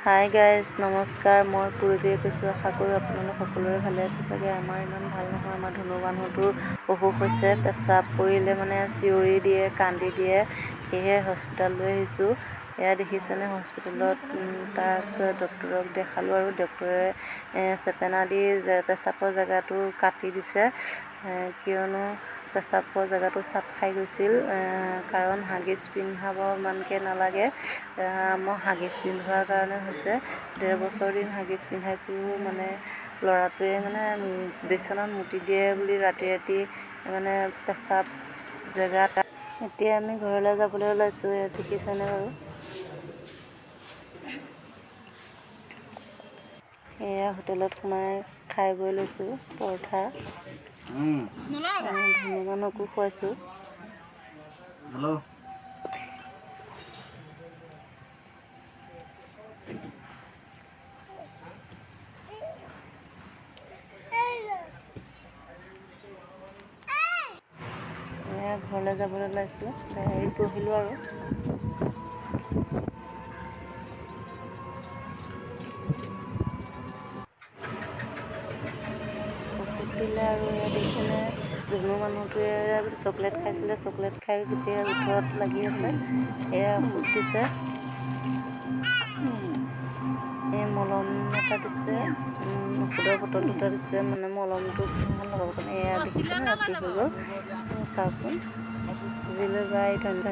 Hi guys, নমস্কাৰ। মই পূৰবীয়ে কৈছোঁ। আশা কৰোঁ আপোনালোক সকলোৰে ভালে আছে চাগে। আমাৰ ইমান ভাল নহয়। আমাৰ ধনু মানুহটোৰ অসুখ হৈছে। পেচাব কৰিলে মানে চিঞৰি দিয়ে, কান্দি দিয়ে। সেয়েহে হস্পিটেল লৈ আহিছোঁ। এয়া দেখিছেনে, হস্পিটেলত তাক ডক্টৰক দেখালোঁ আৰু ডক্টৰে চেপেনা দি পেচাবৰ জেগাটো কাটি দিছে, কিয়নো পেচাবৰ জেগাটো চাপ খাই গৈছিল। কাৰণ হাগিজ পিন্ধাব ইমানকৈ নালাগে। মই হাগিজ পিন্ধোৱাৰ কাৰণে হৈছে। 1.5 বছৰ দিন হাগিজ পিন্ধাইছোঁ। মানে ল'ৰাটোৱে মানে বিচনাত মুতি দিয়ে বুলি ৰাতি ৰাতি মানে পেচাব জেগাত। এতিয়া আমি ঘৰলৈ যাবলৈ ওলাইছোঁ। ইয়াত দেখিছেনে বাৰু? এয়া হোটেলত সোমাই খাই বৈ লৈছোঁ পৰঠা। ধনু মানুহকো খুৱাইছোঁ। হেল্ল'। এয়া ঘৰলৈ যাবলৈ ওলাইছোঁ। গাড়ীত বহিলোঁ আৰু ঔষধ দিলে। আৰু এয়া দেখিছেনে, ধুনু মানুহটোৱে চকলেট খাইছিলে। চকলেট খাই গোটেই ওঠত লাগি আছে। এয়া ঔষধ দিছে। এই মলম এটা দিছে, ঔষধৰ বটল দুটা দিছে, মানে মলমটো লগাব কাৰণে। এয়া দেখিছেনে, ৰাতি হৈ গ'ল। চাওকচোন। আজিলৈ বাই, ধন্যবাদ।